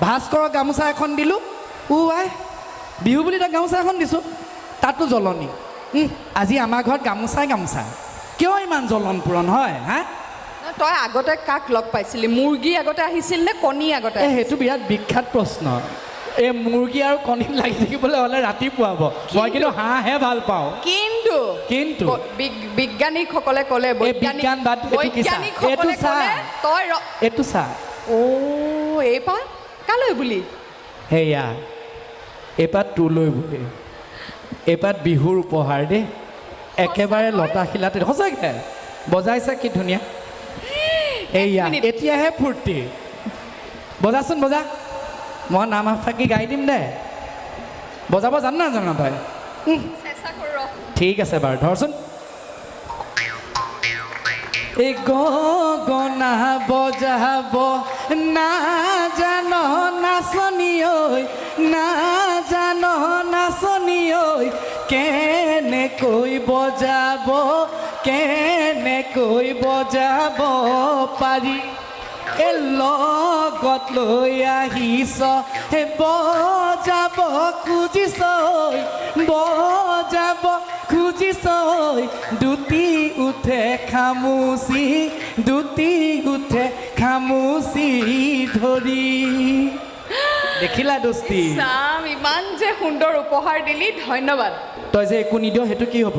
ভাস্কৰৰ গামোচা এখন দিলোঁ। আই, বিহু বুলি তাক গামোচা এখন দিছোঁ, তাতো জ্বলনি। আজি আমাৰ ঘৰত গামোচাই গামোচা। কিয় ইমান জ্বলন পূৰণ হয় হা? তই আগতে কাক লগ পাইছিলি? মুৰ্গী আগতে আহিছিল নে কণী আগতে? এই সেইটো বিৰাট বিখ্যাত প্ৰশ্ন। এই মুৰ্গী আৰু কণীত লাগি থাকিবলৈ হ'লে ৰাতিপুৱাব। মই কিন্তু হাঁহহে ভাল পাওঁ। কিন্তু কিন্তু? বিজ্ঞানীসকলে ক'লে, এই বিজ্ঞান বাদ, এইটো কি চা? বৈজ্ঞানিকসকলে এইটো চা। ক'লে তই এইটো চা। অ', এই পা কালৈ বুলি? সেয়া এইপাত তোলৈ বুলি, এইপাত বিহুৰ উপহাৰ দেই। একেবাৰে লতাশিলাতে সঁচাকৈ বজাইছা, কি ধুনীয়া। এইয়া মিনিট। এতিয়াহে ফূৰ্তি। বজাচোন বজা, মই নাম ফাঁকি গাই দিম দে। বজাব জান নাজান তই? চেষ্টা কৰোঁ ৰ। ঠিক আছে বাৰু, ধৰচোন। এই গগনা বজাব নাজান নাচনী ঐ, নাজান নাচনী ঐ, কেনেকৈ বজাব, কেনেকৈ বজাব পাৰি? এ লগত লৈ আহিছ, হে বজাব খুজিছ ঐ, বজাব খুজিছ ঐ, দুটি উঠে খামুচি, দুটি উঠে খামুচি ধৰি। দেখিলা দোস্তি? চাম, ইমান যে সুন্দৰ উপহাৰ দিলি, ধন্যবাদ। তই যে একো নিদিয়, সেইটো কি হ'ব?